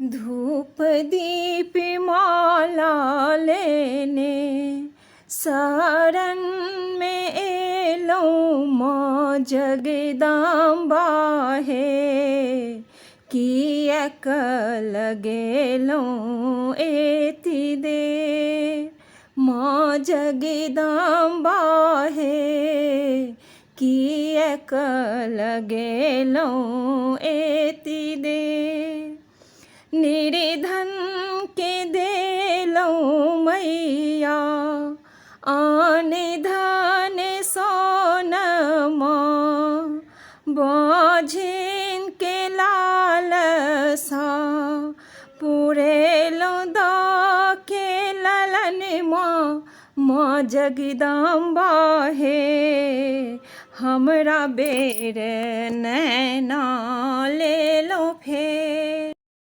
धूप दीप माला लेने शरणमे एलहुँ माँ जगदम्बा हे, किएक लगेलहुँ एति देर माँ जगदम्बा हे, किएक लगेलहुँ एति देर। निर्धन के देलहुँ मैया आन धन सोनमा, बाझिन के लालसा पुरेलहुँ दऽ के ललन माँ, माँ जगदम्बा हे, हमरा बेर नैना लेलहुँ फेर।